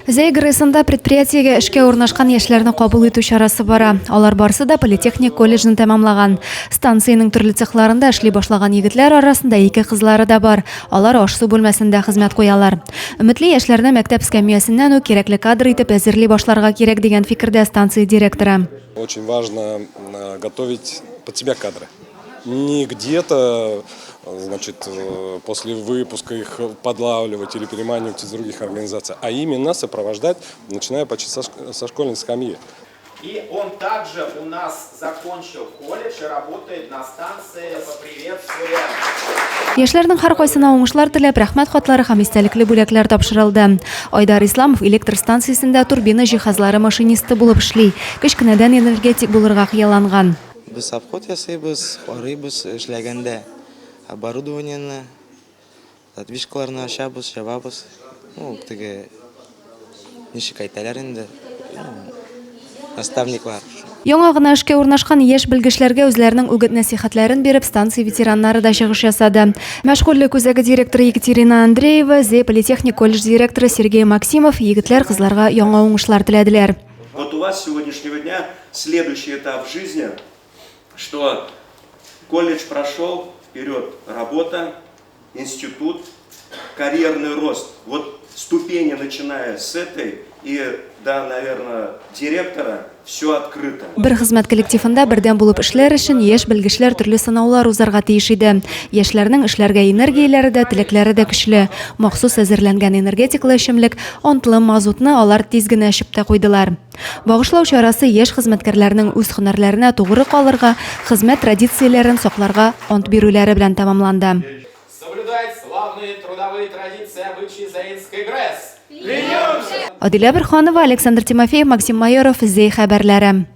Зәй ГРЭСында предприятиегә эшкә урнашкан яшьләрне кабул итү чарасы бара. Алар барсы да политехник колледжны тәмамлаган. Станциянең төрле цехларында эшли башлаган егетләр арасында ике кызлары да бар. Алар аш-су бүлмәсендә хезмәт куялар. Өметле яшьләрне мәктәп эскәмиясеннән үк кирәкле кадр итеп әзерли башларга кирәк, дигән фикердә станция директоры. Очень важно готовить под себя кадры. Не где-то, значит, после выпуска их подлавливать или переманивать из других организаций, а именно сопровождать, начиная почти со школьной скамьи. И он также у нас закончил колледж и работает на станции. Поприветствуем! Яшьләрнең һәркайсына уңышлар теләп, рәхмәт хатлары һәм истәлекле бүләкләр тапшырылды. Айдар Исламов электр станциясендә турбина җиһазлары машинисты булып эшли. Кечкенәдән энергетик булырга хыялланган. Без обход ясыйбыз, карыйбыз эшләгәндә оборудованиене, задвижкаларны ачабыз, ябабыз. Ну, теге ничек әйтәләр инде, ну, наставниклар. Яңа гына эшкә урнашкан яшь белгечләргә үзләренең үгет-нәсыйхәтләрен биреп, станция ветераннары да чыгыш ясады. Мәшгульлек үзәге директоры Екатерина Андреева, Зәй политехник колледж директоры Сергей Максимов егетләр-кызларга яңа уңышлар теләделәр. Вот у вас с сегодняшнего дня следующий этап в жизни, что колледж прошел, вперед работа, институт, карьерный рост. Вот ступени, начиная с этой и до, наверное, директора, все открыто. Бер хезмәт коллективында бердәм булып эшләр өчен яшь белгечләр төрле сынаулар узарга тиеш иде. Яшьләрнең эшләргә энергияләре дә, теләкләре дә көчле. Махсус әзерләнгән энергетиклы эчемлек, антлы мазутны алар тиз генә эчеп тә куйдылар. Багышлау чарасы яшь хезмәткәрләрнең үз һөнәрләренә тугры калырга, хезмәт традицияләрен сакларга ант бирүләре белән тәмамланды. Соблюдать славные трудовые традиции обычаи Заинской ГРЭС! Клянемся! Адилә Борһанова, Александр Тимофеев, Максим Майоров, Зәй хәбәрләре.